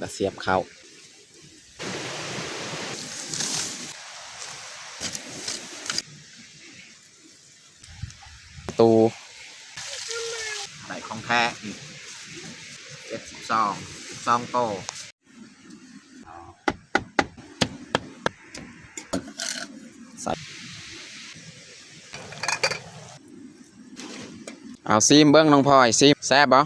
ກະສຽບເຂົ້າ ຕູ ໄດ້ຂອງແທ້ອີກ ເຈັດສິບສອງ ສິບສອງໂຕ. ເອົາຊີມເບິ່ງນ້ອງພອຍ ຊີມແຊບບໍ່?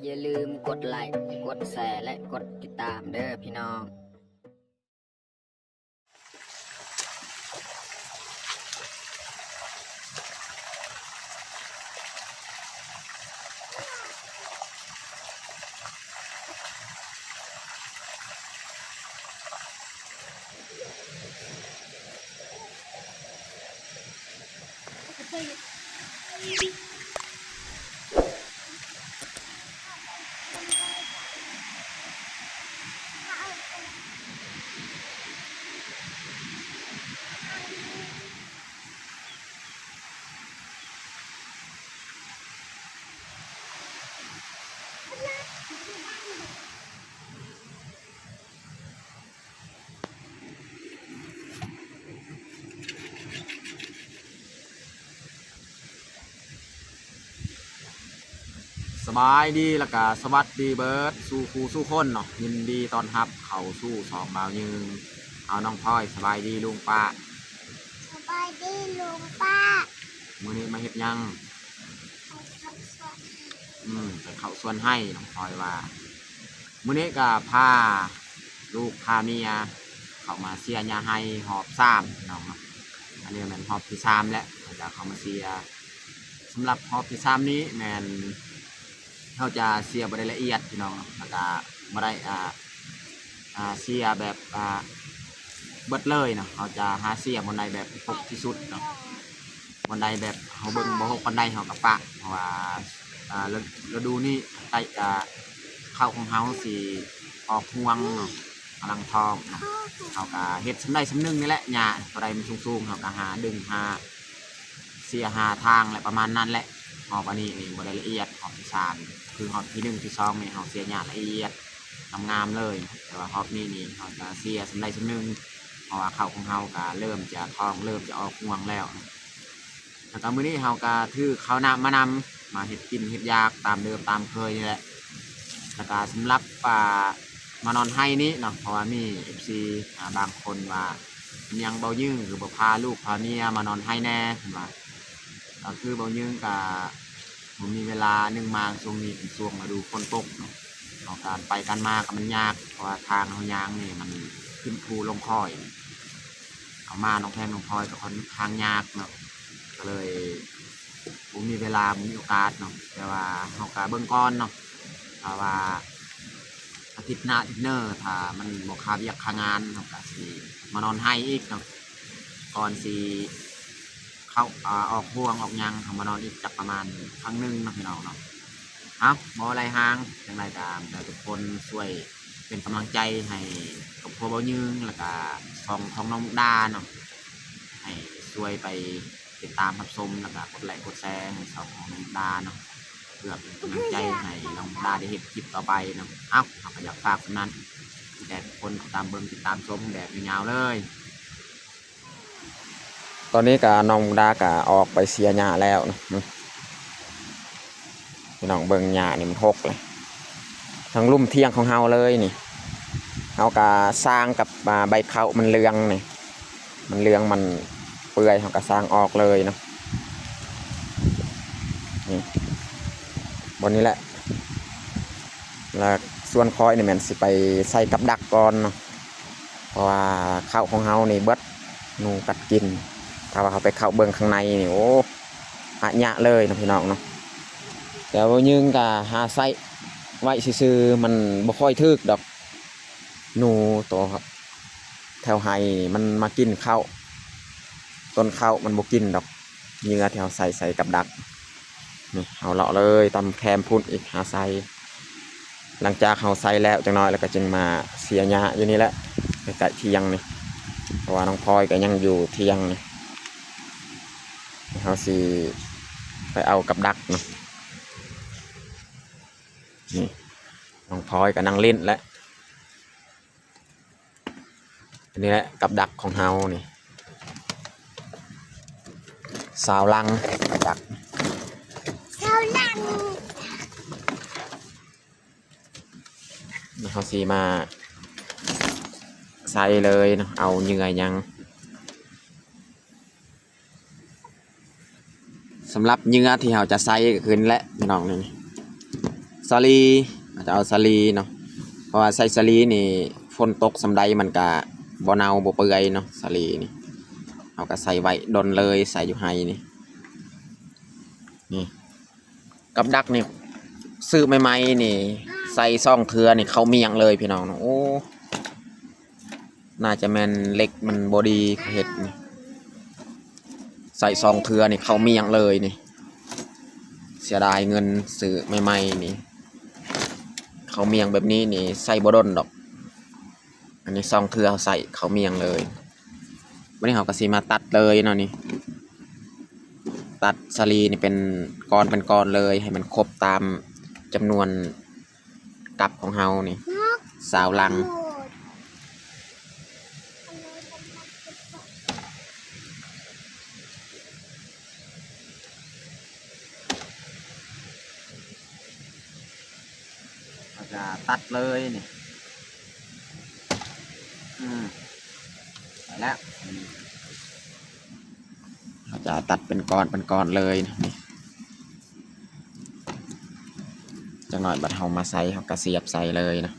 ຢ່າລືມກົດໄລ້ ກົດແຊ ແລະ ກົດຕິດຕາມເດີພີ່ນ້ອງ. ສະບາຍດີ ແລ້ວກະສະຫວັດດີເບີດສູ່ຄູ່ສູ່ຄົນເນາະ, ຍິນດີຕ້ອນຮັບເຂົ້າສູ່ຊ່ອງບ່າວຍືງ. ເອົາ ນ້ອງພອຍ ສະບາຍດີລຸງປ້າ. ສະບາຍດີລຸງປ້າ. ມື້ນີ້ມາເຮັດຫຍັງ? ໄປເຂົ້າສວນ. ອືມ ໄປເຂົ້າສວນໄຮ່ ນ້ອງພອຍວ່າ. ມື້ນີ້ກະພາລູກພາເມຍເຂົ້າມາເສຍຫຍ້າໄຮ່ຮອບສາມ ພີ່ນ້ອງເນາະ. ອັນນີ້ແມ່ນຮອບທີສາມແລ້ວ ເຂົາຈະເຂົ້າມາເສຍ. ສຳລັບຮອບທີສາມນີ້ແມ່ນເຮົາຈະເສຍບໍ່ໄດ້ລະອຽດ ພີ່ນ້ອງເນາະ, ແລ້ວກະບໍ່ໄດ້ ອ່າ ອ່າ ເສຍແບບ ອ່າ ເບິດເລີຍເນາະ. ເຮົາຈະຫາເສຍບ່ອນໃດແບບຮົກທີ່ສຸດເນາະ, ບ່ອນໃດແບບເຮົາເບິ່ງບໍ່ຮົກປານໃດເຮົາກະປະ ເພາະວ່າ ອ່າ ລະ ລະດູນີ້ໃກ້ ອ່າ ເຂົ້າຂອງເຮົາຊິອອກຮວງເນາະ, ກຳລັງທ້ອງເນາະ. ເຮົາກະເຮັດສ່ຳໃດສ່ຳໜຶ່ງນີ້ແຫຼະ ຫຍ້າໂຕໃດມັນສູງໆ ເຮົາກະຫາດຶງຫາເສຍຫາທາງ ແລະ ປະມານນັ້ນແຫຼະ. ຮອບອັນນີ້ນີ້ບໍ່ໄດ້ລະອຽດ, ຮອບທີສາມ ຄືຮອບທີໜຶ່ງທີສອງນີ້ເຮົາເສຍຫຍ້າລະອຽດງາມໆເລີຍ, ແຕ່ວ່າຮອບນີ້ນີ້ເຮົາຈະເສຍສ່ຳໃດສ່ຳໜຶ່ງ ເພາະວ່າເຂົ້າຂອງເຮົາກະເລີ່ມຈະທ້ອງ ເລີ່ມຈະອອກຮວງແລ້ວ. ແລ້ວກະມື້ນີ້ເຮົາກະຖືເຂົ້ານ້ຳມານຳ ມາເຮັດກິນເຮັດຢາກຕາມເດີມຕາມເຄີຍນີ້ແຫຼະ. ແລ້ວກະສຳລັບ ອ່າ ມານອນໄຮ່ນີ້ເນາະ ເພາະວ່າມີເອັຟຊີ ອ່າ ບາງຄົນວ່າ ເປັນຫຍັງບ່າວຍືງຄືບໍ່ພາລູກພາເມຍມານອນໄຮ່ແດ່ ເພິ່ນວ່າ. ກະຄືບ່າວຍືງກະບໍ່ມີເວລາ, ໜຶ່ງມາຊ່ວງນີ້ເປັນຊ່ວງລະດູຝົນຕົກເນາະ, ເຮົາການໄປການມາກະມັນຍາກ ເພາະວ່າທາງເຮົາຍ່າງນີ້ມັນຂຶ້ນພູລົງຄອຍ. ເຮົາມາໜອງແພງໜອງພອຍກະຄ່ອນຂ້າງຍາກເນາະ, ກະເລີຍບໍ່ມີເວລາ ບໍ່ມີໂອກາດເນາະ. ແຕ່ວ່າເຮົາກະເບິ່ງກ່ອນເນາະ, ຖ້າວ່າອາທິດໜ້າອາທິດເນີ ຖ້າມັນບໍ່ຄາວຽກຄາງານ ເຮົາກະຊິມານອນໄຮ່ອີກເນາະ, ກ່ອນຊິເຂົ້າ ອາ ອອກຮວງອອກຫຍັງ ເຮົາມານອນອີກຈັກປະມານຄັ້ງໜຶ່ງເນາະ ພີ່ນ້ອງເນາະ. ເອົາ ບໍ່ຫຼາຍຫາງ, ຈັ່ງໃດກະໃຫ້ທຸກຄົນຊ່ວຍເປັນກຳລັງໃຈໃຫ້ຄອບຄົວບ່າວຍືງ ແລ້ວກະຊ່ອງຂອງນ້ອງມຸກດາເນາະ, ໃຫ້ຊ່ວຍໄປຕິດຕາມຮັບຊົມ ແລ້ວກະກົດໄລ້ກົດແຊໃຫ້ຊ່ອງຂອງນ້ອງມຸກດາເນາະ, ເພື່ອເປັນກຳລັງໃຈໃຫ້ນ້ອງມຸກດາໄດ້ເຮັດຄລິບຕໍ່ໄປເນາະ. ເອົາ ເຮົາກະຢາກຝາກສ່ຳນັ້ນ, ແຕ່ທຸກຄົນຕິດຕາມເບິ່ງຕິດຕາມຊົມແບບຍາວໆເລີຍ. ຕອນນີ້ກະນ້ອງມຸກດາກະອອກໄປເສຍຫຍ້າແລ້ວເນາະ. ພີ່ນ້ອງເບິ່ງ ຫຍ້ານີ້ມັນຮົກເລີຍ ທັງລຸ່ມຖຽງຂອງເຮົາເລີຍນີ້. ເຮົາກະສ້າງກັບ ອ່າ ໃບເຂົ້າມັນເຫຼືອງນີ້ ມັນເຫຼືອງມັນເປື່ອຍ ເຮົາກະສ້າງອອກເລີຍເນາະ. ນີ້ ບ່ອນນີ້ແຫຼະ. ແລ້ວສ່ວນຂ້ອຍນີ້ແມ່ນຊິໄປໃສ່ກັບດັກກ່ອນເນາະ, ເພາະວ່າເຂົ້າຂອງເຮົານີ້ເບິດ ໜູກັດກິນ. ຖ້າວ່າເຮົາໄປເຂົ້າເບິ່ງຂ້າງໃນນີ້ ໂອ້ ຫະຍະເລີຍເນາະ ພີ່ນ້ອງເນາະ. ແຕ່ວ່າຍືງກະຫາໃສ່ໄວ້ຊື່ໆ ມັນບໍ່ຄ່ອຍຖືກດອກ. ໜູໂຕແຖວໄຮ່ນີ້ມັນມາກິນເຂົ້າ, ຕົ້ນເຂົ້າມັນບໍ່ກິນດອກ ເຫຍື່ອທີ່ເຮົາໃສ່ ໃສ່ກັບດັກ. ນີ້ ເຮົາເລາະເລີຍຕາມແຄມພຸ້ນອີກ ຫາໃສ່. ຫຼັງຈາກເຮົາໃສ່ແລ້ວຈັກໜ້ອຍ ແລ້ວກະຈຶ່ງມາເສຍຫຍ້າຢູ່ນີ້ແຫຼະ ໃກ້ໆຖຽງນີ້, ເພາະວ່ານ້ອງພອຍກະຍັງຢູ່ຖຽງນີ້. ເຮົາຊິໄປເອົາກັບດັກເນາະ. ນີ້ ນ້ອງພອຍກໍນັ່ງຫຼິ້ນແຫຼະ. ອັນນີ້ແຫຼະກັບດັກຂອງເຮົານີ້ ຊາວລັງກັບດັກ ຊາວລັງ. ເຮົາຊິມາໃສ່ເລີຍເນາະ ເອົາເຫຍື່ອຫຍັງ. ສຳລັບເຫຍື່ອທີ່ເຮົາຈະໃສ່ກໍຄືນີ້ແຫຼະພີ່ນ້ອງ ນີ້ ສາລີ ເຮົາຈະເອົາສາລີເນາະ ເພາະວ່າໃສ່ສາລີນີ້ ຝົນຕົກສ່ຳໃດມັນກະບໍ່ເນົ່າບໍ່ເປື່ອຍເນາະ ສາລີນີ້ ເຮົາກະໃສ່ໄວ້ດົນເລີຍ ໃສ່ຢູ່ໄຮ່ນີ້. ນີ້ ກັບດັກນີ້ ຊື້ໃໝ່ໆນີ້ ໃສ່ສອງເທື່ອນີ້ເຂົ້າໝ້ຽງເລີຍພີ່ນ້ອງເນາະ. ໂອ້ ໜ້າຈະແມ່ນເຫຼັກມັນບໍ່ດີເຮັດນີ້ ໃສ່ສອງເທື່ອນີ້ເຂົ້າໝ້ຽງເລີຍນີ້ ເສຍດາຍເງິນຊື້ໃໝ່ໆນີ້ ເຂົ້າໝ້ຽງແບບນີ້ນີ້ໃສ່ບໍ່ດົນດອກ. ອັນນີ້ສອງເທື່ອເຮົາໃສ່ເຂົ້າໝ້ຽງເລີຍ. ບັດນີ້ເຮົາກໍຊິມາຕັດເລີຍເນາະນີ້ ຕັດສາລີນີ້ເປັນກ້ອນເປັນກ້ອນເລີຍ ໃຫ້ມັນຄົບຕາມຈຳນວນ ກັບຂອງເຮົານີ້ ຊາວລັງ. ເຮົາຈະຕັດເລີຍນີ້ ອືມ ໄປແລ້ວ. ເຮົາຈະຕັດເປັນກ້ອນເປັນກ້ອນເລີຍນີ້ ຈັກໜ້ອຍບັດເຮົາມາໃສ່ ເຮົາກະສຽບໃສ່ເລີຍນະ.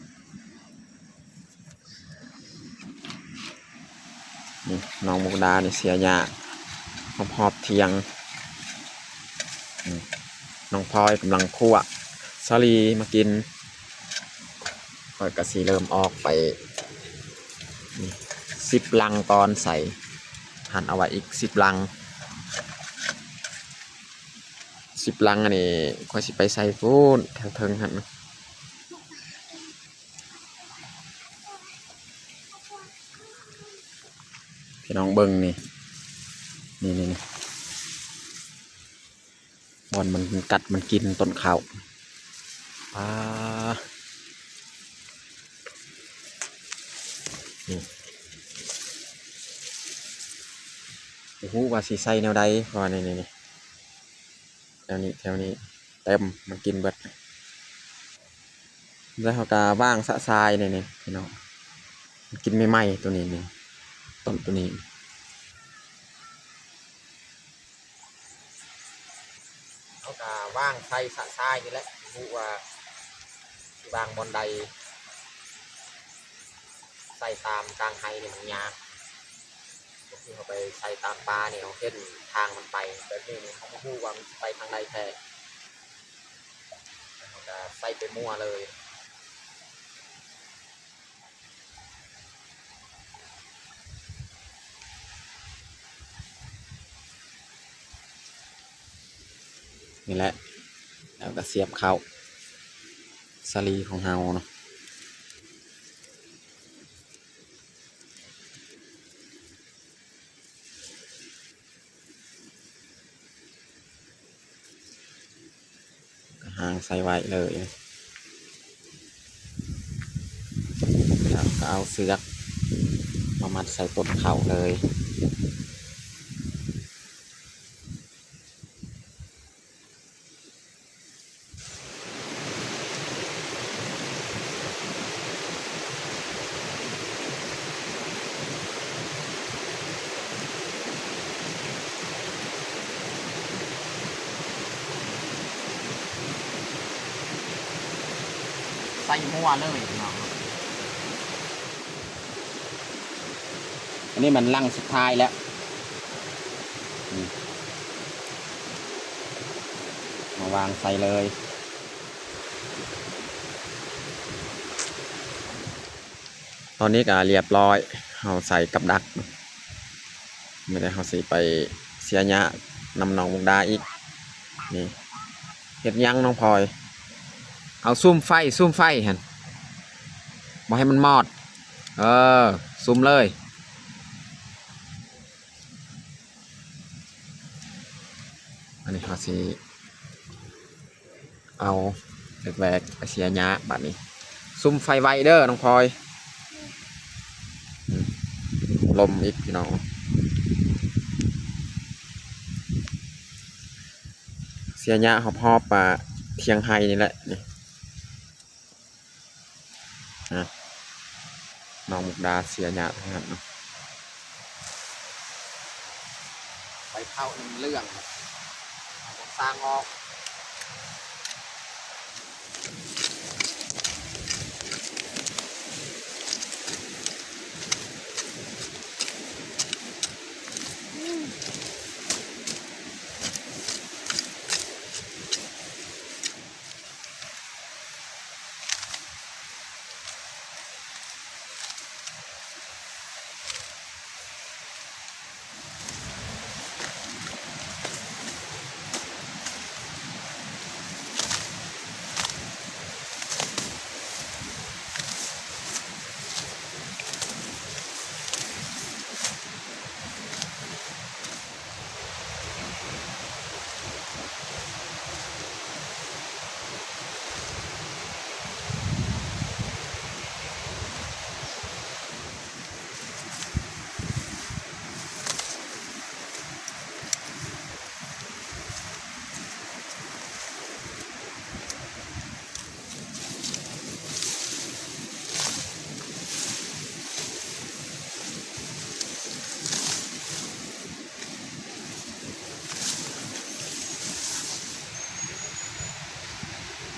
ນີ້ ນ້ອງມຸກດານີ້ເສຍຫຍ້າຮອບໆທຽງ. ອືມ ນ້ອງພອຍກຳລັງຂົ້ວສາລີມາກິນ. ຂ້ອຍກະຊິເລີ່ມອອກໄປສິບລັງກ່ອນ ໃສ່ຫັ້ນ ເອົາໄວ້ອີກສິບລັງ ສິບລັງ. ອັນນີ້ຂ້ອຍຊິໄປໃສ່ພຸ້ນ ແຖວເທິງຫັ້ນ ພີ່ນ້ອງເບິ່ງນີ້ ນີ້ໆ ບ່ອນມັນກັດມັນກິນຕົ້ນເຂົ້າ. ປາ ນີ້ ບໍ່ຮູ້ວ່າຊິໃສ່ແນວໃດ ເພາະວ່ານີ້ໆ ແຖວນີ້ ແຖວນີ້ເຕັມ ມັນກິນເບິດ. ແລ້ວເຮົາກະວາງຊະຊາຍນີ້ໆ ພີ່ນ້ອງ ມັນກິນໃໝ່ໆ ໂຕນີ້ນີ້ ຕົ້ນໂຕນີ້ ເຮົາກະວາງໃສ່ຊະຊາຍນີ້ແຫຼະ ບໍ່ຮູ້ວ່າຊິວາງບ່ອນໃດ. ໃສ່ຕາມກາງໄຮ່ນີ້ມັນຍາກ ບາງທີເຮົາໄປໃສ່ຕາມປ່ານີ້ ເຮົາເຫັນທາງມັນໄປແບບນີ້ນີ້ ເຮົາບໍ່ຮູ້ວ່າມັນຊິໄປທາງໃດແທ້ ເຮົາກະໃສ່ໄປມົ້ວເລີຍ. ນີ້ແຫຼະ ແລ້ວກະສຽບເຂົ້າສາລີຂອງເຮົາເນາະ. ຫາງໃສ່ໄວ້ເລີຍ ແລ້ວກໍເອົາເຊືອກມາມັດໃສ່ຕົ້ນເຂົ້າເລີຍ. ໃສ່ມົ້ວເລີຍເນາະ. ອັນນີ້ມັນລັງສຸດທ້າຍແລ້ວ ມາວາງໃສ່ເລີຍ. ຕອນນີ້ກໍລຽບຮ້ອຍ ເຮົາໃສ່ກັບດັກ ມື້ນີ້ເຮົາຊິໄປເສຍຫຍ້ານຳນ້ອງມຸກດາອີກ. ນີ້ ເຮັດຫຍັງນ້ອງພອຍ? ເອົາສຸມໄຟ ສຸມໄຟຫັ້ນ ບໍ່ໃຫ້ມັນມອດ. ເອີ ສຸມເລີຍ. ອັນນີ້ເຮົາຊິເອົາແບກໆ ໄປເສຍຫຍ້າບາດນີ້. ສຸມໄຟໄວ້ເດີນ້ອງພອຍ. ອືມ ລົມອີກພີ່ນ້ອງ. ເສຍຫຍ້າຮອບໆ ອາ ທຽງໄຮ່ນີ້ແຫຼະນີ້. ນະ ນ້ອງມຸກດາເສຍຫຍ້າທັງນັ້ນເນາະ. ໃບເຂົ້ານີ້ມັນເຫຼືອງ ເຮົາຕ້ອງສ້າງອອກ.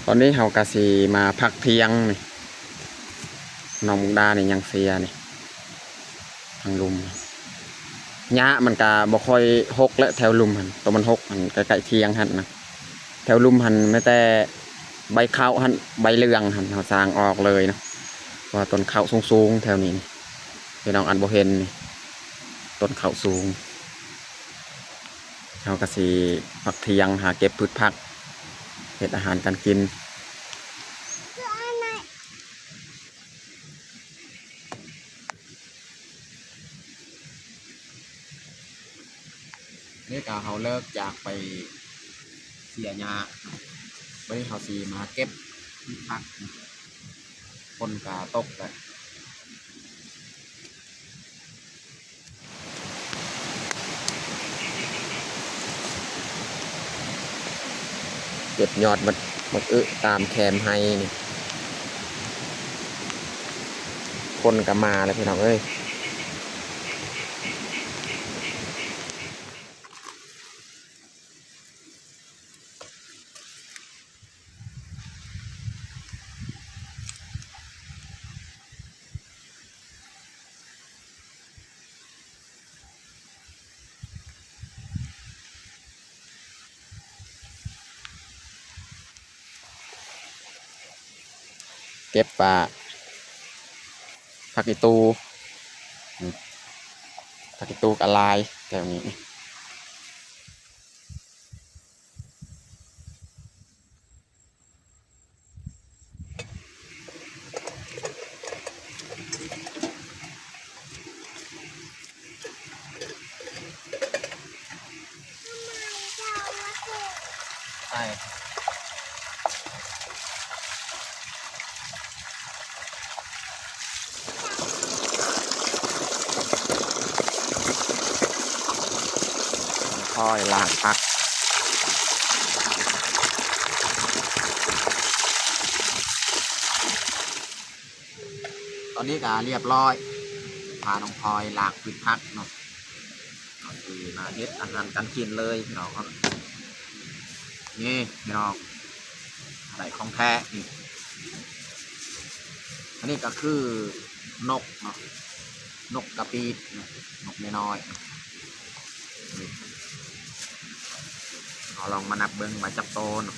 ຕອນນີ້ເຮົາກະຊິມາພັກທ່ຽງນີ້ ນ້ອງມຸກດານີ້ຍັງເສຍນີ້ ທາງລຸ່ມ ຫຍ້າມັນກະບໍ່ຄ່ອຍຮົກແຫຼະ ແຖວລຸ່ມຫັ້ນ ໂຕມັນຮົກຫັ້ນ ໃກ້ໆ ທ່ຽງຫັ້ນນະ. ແຖວລຸ່ມຫັ້ນແມ່ນແຕ່ໃບເຂົ້າຫັ້ນ ໃບເຫຼືອງຫັ້ນ ເຮົາສ້າງອອກເລີຍເນາະ ເພາະວ່າຕົ້ນເຂົ້າສູງໆ ແຖວນີ້ນີ້ ພີ່ນ້ອງອາດບໍ່ເຫັນນີ້ ຕົ້ນເຂົ້າສູງ. ເຮົາກະຊິພັກທ່ຽງ ຫາເກັບພືດຜັກ ເຮັດອາຫານການກິນ. ນີ້ກະເຮົາເລີກຈາກໄປເສຍຫຍ້າ ບາດນີ້ເຮົາຊິມາເກັບຜັກ ຝົນກະຕົກແລ້ວ. ເກັບຍອດບັກ ບັກອຶຕາມແຄມໄຮ່ນີ້ ຝົນກະມາແລ້ວພີ່ນ້ອງເອີຍ. ເກັບປາ ຜັກອີ່ຕູ ອືມ ຜັກອີ່ຕູກະຫຼາຍແຖວນີ້. ຄ່ອຍລ້າງຜັກ. ຕອນນີ້ກະລຽບລ້ອຍ ພານ້ອງພອຍລ້າງພືດຜັກເນາະ ເຮົາຊິມາເຮັດອາຫານການກິນເລີຍພີ່ນ້ອງ. ນີ້ພີ່ນ້ອງ ໄດ້ຂອງແທ້ນີ້. ອັນນີ້ກະຄືນົກເນາະ ນົກກະປີດເນາະ ນົກນ້ອຍໆ. ເຮົາລອງມານັບເບິ່ງວ່າຈັກໂຕເນາະ.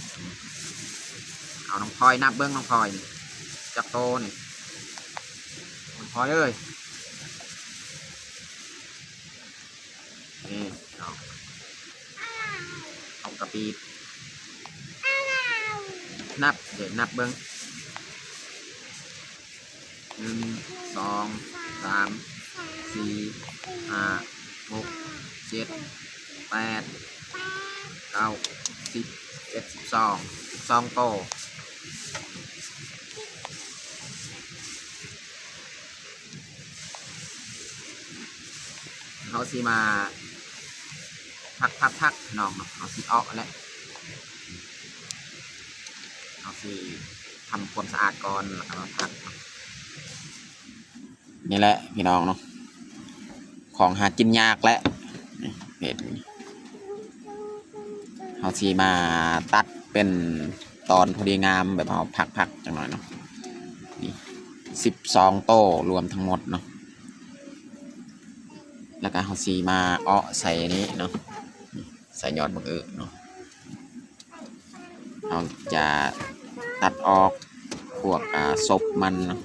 ເອົາ ນ້ອງພອຍນັບເບິ່ງ ນ້ອງພອຍນີ້ ຈັກໂຕນີ້ ນ້ອງພອຍເອີຍ. ນີ້ເນາະ ນົກກະປີດ ນັບເດີ ນັບເບິ່ງ ໜຶ່ງ ສອງ ສາມ ສີ່ ຫ້າ ຫົກ ເຈັດ ແປດ ເກົ້າ ສິບ ສິບເອັດ ສິບສອງ ສິບສອງໂຕ. ເຮົາຊິມາພັກໆໆ ພີ່ນ້ອງເນາະ, ເຮົາຊິເອາະແຫຼະ ເຮົາຊິທຳຄວາມສະອາດກ່ອນ ແລ້ວກໍມາພັກ. ນີ້ແຫຼະພີ່ນ້ອງເນາະ ຂອງຫາກິນຍາກແຫຼະ ນີ້ເຮັດນີ້ ເຮົາຊິມາຕັດເປັນຕອນພໍດີງາມ ແບບເຮົາພັກໆ ຈັກໜ້ອຍເນາະ. ນີ້ສິບສອງໂຕລວມທັງໝົດເນາະ, ແລ້ວກໍເຮົາຊິມາເອາະໃສ່ນີ້ເນາະ, ໃສ່ຍອດບັກອຶເນາະ. ເຮົາຈະຕັດອອກພວກ ອ່າ ສົບມັນເນາະ.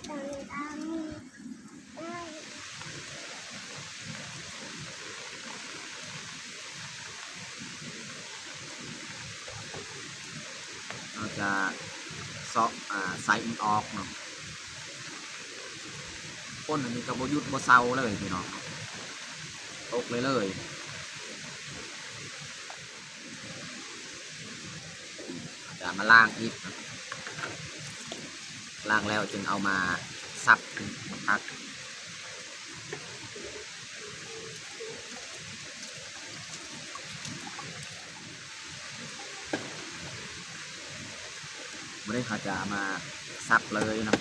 ເຮົາຈະເຊາະ ອ່າ ໄສ້ມັນອອກເນາະ. ຄົນອັນນີ້ກໍບໍ່ຢຸດບໍ່ເຊົາເລີຍພີ່ນ້ອງ, ຕົກເລື້ອຍໆ. ຈະມາລ້າງອີກ, ລ້າງແລ້ວຈຶ່ງເອົາມາສັບ ມາພັກ. ບໍ່ໄດ້ ເຮົາຈະເອົາມາສັບເລີຍເນາະ.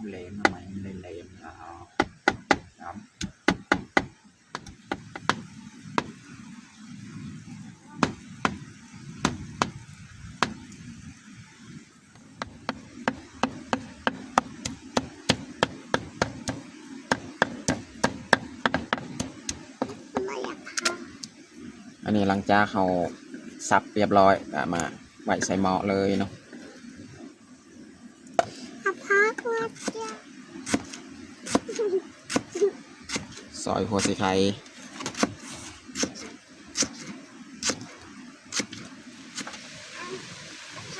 ເລມນະ ໄມ້ມັນເລມໆ ເອົາ ອັນນີ້ຫຼັງຈາກເຮົາສັບຮຽບຮ້ອຍ ກໍເອົາມາໄວ້ໃສ່ໝໍ້ເລີຍເນາະ. ຊອຍຫົວສີໄຄ.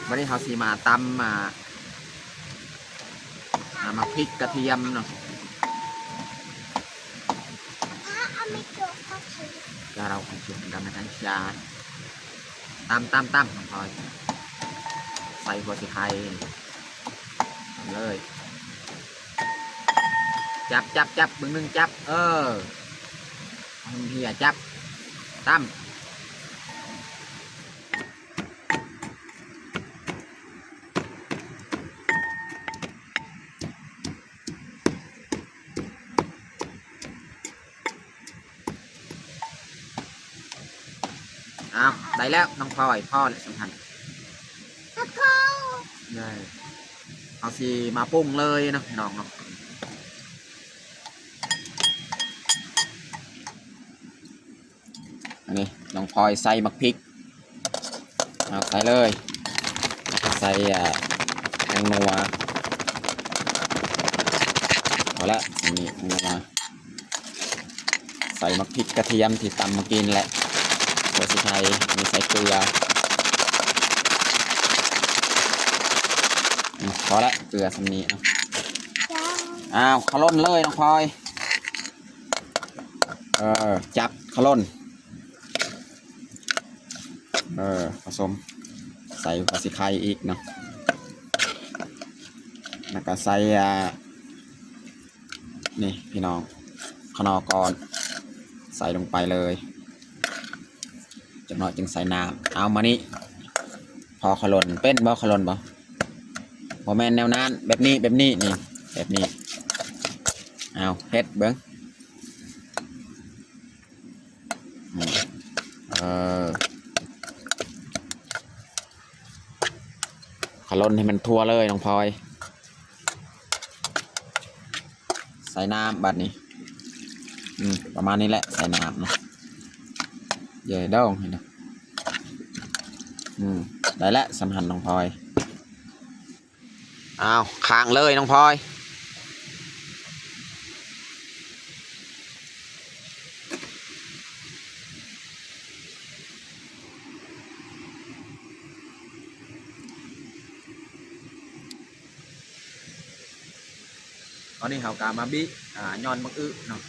ບັດນີ້ເຮົາຊິມາຕຳ ອ່າ ອ່າ ໝາກພິກກະທຽມເນາະ. ຈາເຮົາເອົາເຄື່ອງດຳໃນຫັ້ນ ຈາ ຕຳ ຕຳ ຕຳ ນ້ອງພອຍ ໃສ່ຫົວສີໄຄ ຕຳເລີຍ. ຈັບ ຈັບ ຈັບ ເບິ່ງໜຶ່ງ ຈັບ ເອີ ໃຫ້ມັນເຫ່ຍ ຈັບ ຕຳ. ອ້າວ ໄດ້ແລ້ວນ້ອງພອຍ ພໍແລ້ວສ່ຳຫັ້ນ ໄດ້. ເຮົາຊິມາປຸງເລີຍເນາະ ພີ່ນ້ອງເນາະ. ອັນນີ້ນ້ອງພອຍໃສ່ໝາກພິກ ເອົາໃສ່ເລີຍ ໃສ່ ອ່າ ແປ້ງນົວ ພໍລະ ອັນນີ້ແປ້ງນົວ ໃສ່ໝາກພິກກະທຽມທີ່ຕຳມາກິນແຫຼະ ຫົວສີໄຄ ອັນນີ້ໃສ່ເກືອ ອືມ ພໍລະ ເກືອສ່ຳນີ້ເນາະ. ອ້າວ ຂະຫຼົ່ນເລີຍນ້ອງພອຍ. ເອີ ຈັບຂະຫຼົ່ນ ເອີ ປະສົມ ໃສ່ຫົວສີໄຄອີກເນາະ ແລ້ວກະໃສ່ ອ່າ ນີ້ພີ່ນ້ອງ ຂະໜໍ່ກ້ອນ ໃສ່ລົງໄປເລີຍ. ຈັກໜ້ອຍຈຶ່ງໃສ່ນ້ຳ. ເອົາມານີ້ ພໍຂະຫຼົ່ນ ເປັນບໍ່ ຂະຫຼົ່ນບໍ່? ບໍ່ແມ່ນແນວນັ້ນ ແບບນີ້ ແບບນີ້ ນີ້ ແບບນີ້. ເອົາເຮັດເບິ່ງ ອືມ ເອີ ຂະຫຼົ່ນໃຫ້ມັນທົ່ວເລີຍນ້ອງພອຍ. ໃສ່ນ້ຳບາດນີ້ ອືມ ປະມານນີ້ແຫຼະ ໃສ່ນ້ຳເນາະ ເຢດອງຫັ້ນນະ ອືມ ໄດ້ແລ້ວສ່ຳຫັ້ນນ້ອງພອຍ. ອ້າວ ຄ້າງເລີຍນ້ອງພອຍ. ເ ຕອນນີ້ເຮົາກໍມາບິ ອາ ຍອດໝາກອຶເນາະ.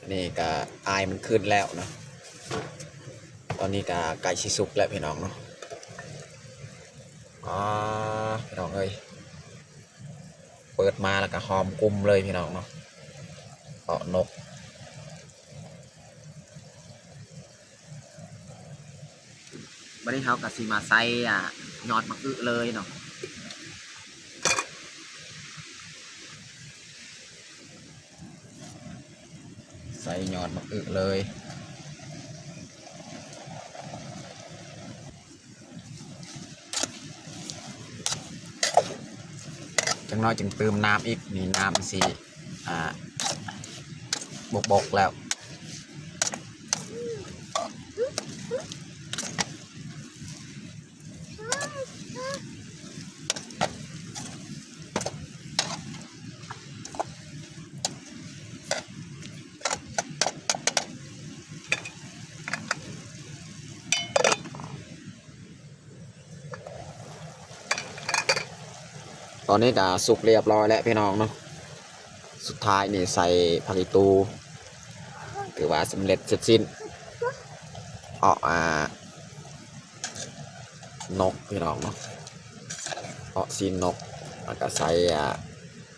ອັນນີ້ກະອາຍມັນຂຶ້ນແລ້ວເນາະ. ຕອນນີ້ກະໃກ້ຊິສຸກແລ້ວພີ່ນ້ອງເນາະ. ອາ ພີ່ນ້ອງເອີຍ ເປີດມາແລ້ວກະຫອມກຸ່ມເລີຍພີ່ນ້ອງເນາະ. ເອາະນົກ. ບັດນີ້ເຮົາກໍຊິມາໃສ່ ອາ ຍອດໝາກອຶເລີຍເນາະ. ໃສ່ຍອດໝາກອຶເລີຍ. ຈັກໜ້ອຍຈຶ່ງຕື່ມນ້ຳອີກ. ນີ້ນ້ຳມັນຊິ ອ່າ ບົກໆແລ້ວ. ຕອນນີ້ກະສຸກລຽບຮ້ອຍແລ້ວພີ່ນ້ອງເນາະ. ສຸດທ້າຍນີ້ໃສ່ຜັກອີ່ຕູ ຖືວ່າສຳເລັດເສັດສິ້ນ. ເອາະ ອ່າ ນົກພີ່ນ້ອງເນາະ. ເອາະຊີ້ນນົກ ແລ້ວກະໃສ່ ອ່າ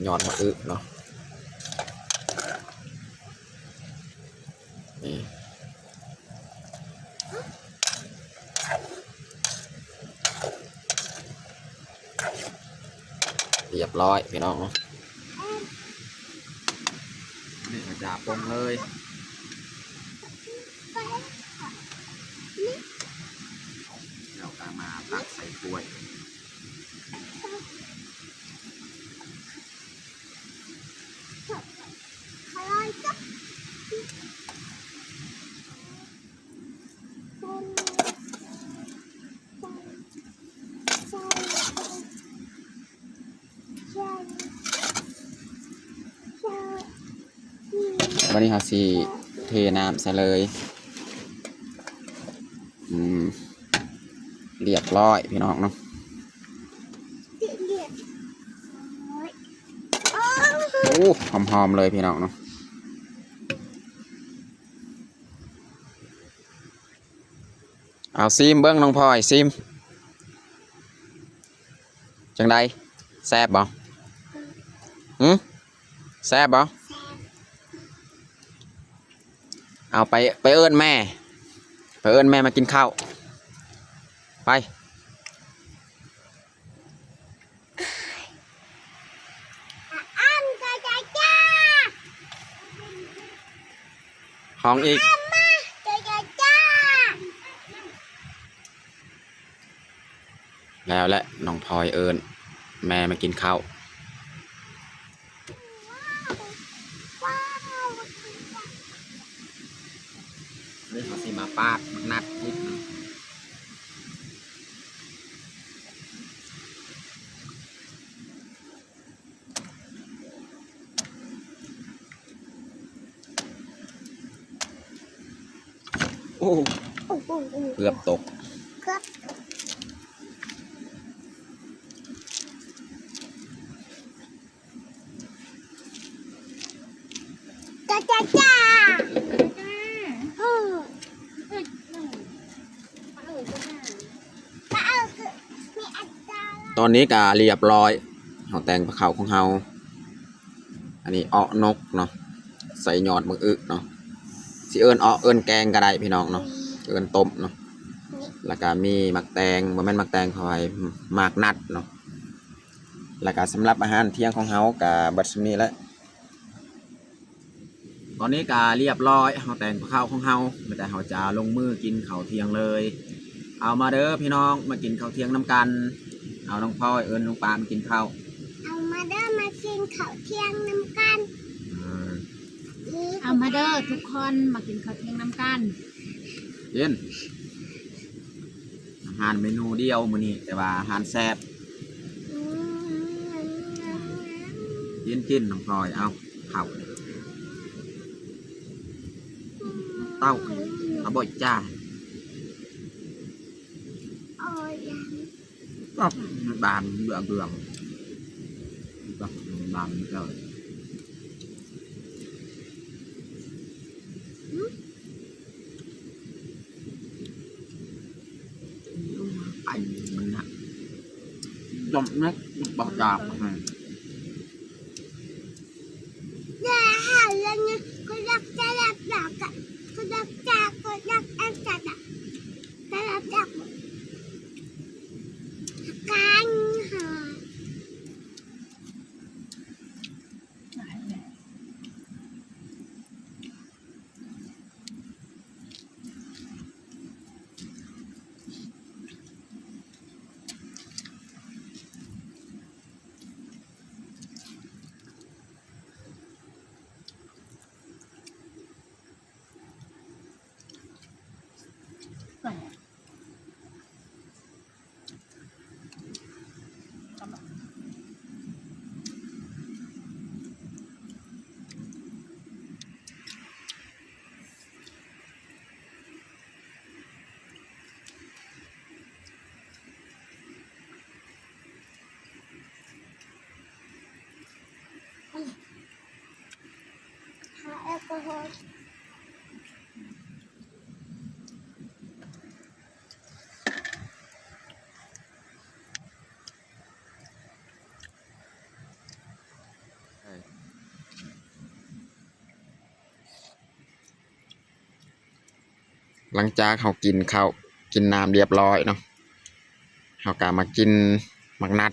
ຍອດໝາກອຶເນາະ. ນີ້ ລຽບຮ້ອຍພີ່ນ້ອງເນາະ. ນີ້ກະຈະປົງເລີຍ ແລ້ວກະມາຕັກໃສ່ຖ້ວຍ. ບັດນີ້ເຮົາຊິເທນ້ຳໃສ່ເລີຍ. ອືມ ລຽບຮ້ອຍພີ່ນ້ອງເນາະ. ໂອ້ ຫອມໆເລີຍພີ່ນ້ອງເນາະ. ເອົາຊີມເບິ່ງ ນ້ອງພອຍ ຊີມ ຈັ່ງໃດ ແຊບບໍ່? ຫື ແຊບບໍ່? ເອົາໄປ ໄປເອີ້ນແມ່ ໄປເອີ້ນແມ່ມາກິນເຂົ້າ ໄປ. ຮ້ອງອີກ. ແລ້ວແຫຼະ ນ້ອງພອຍເອີ້ນແມ່ມາກິນເຂົ້າ. ນີ້ເຮົາຊິມາປາດໝາກນັດອີກ. ໂອ້ ເກືອບຕົກ. ຕອນນີ້ກະລຽບຮ້ອຍ ເຮົາແຕ່ງພາເຂົ້າຂອງເຮົາ. ອັນນີ້ເອາະນົກເນາະ ໃສ່ຍອດບັກອຶເນາະ. ຊິເອີ້ນເອາະເອີ້ນແກງກະໄດ້ພີ່ນ້ອງເນາະ ເອີ້ນຕົ້ມເນາະ. ແລ້ວກະມີໝາກແຕງ ບໍ່ແມ່ນໝາກແຕງ ຂໍອະໄພ ໝາກນັດເນາະ. ແລ້ວກະສຳລັບອາຫານທ່ຽງຂອງເຮົາກະເບິດສ່ຳນີ້ແຫຼະ. ຕອນນີ້ກະລຽບຮ້ອຍ ເຮົາແຕ່ງພາເຂົ້າຂອງເຮົາ ແລ້ວກະເຮົາຈະລົງມືກິນເຂົ້າທ່ຽງເລີຍ. ເອົາມາເດີພີ່ນ້ອງ ມາກິນເຂົ້າທ່ຽງນຳກັນ. ເອົາ ນ້ອງພອຍເອີ້ນນ້ອງປາມາກິນເຂົ້າ. ເອົາມາເດີ ມາກິນເຂົ້າທ່ຽງນຳກັນ. ເອີ ເອົາມາເດີທຸກຄົນ ມາກິນເຂົ້າທ່ຽງນຳກັນ. ກິນ ອາຫານເມນູດຽວມື້ນີ້ ແຕ່ວ່າອາຫານແຊບ. ກິນ ກິນ ນ້ອງພລອຍ ເອົາເຂົ້າ ເຕົ້າ ເອົາບໍ່ຈ້າ ກໍບານເບືອງ ບານເບີງ ໄອມັນນະ ດອກເມັກບໍ່ຈາກ ຫຼັງຈາກເຮົາກິນເຂົ້າກິນນ້ຳລຽບຮ້ອຍເນາະ ເຮົາກໍມາກິນໝາກນັດ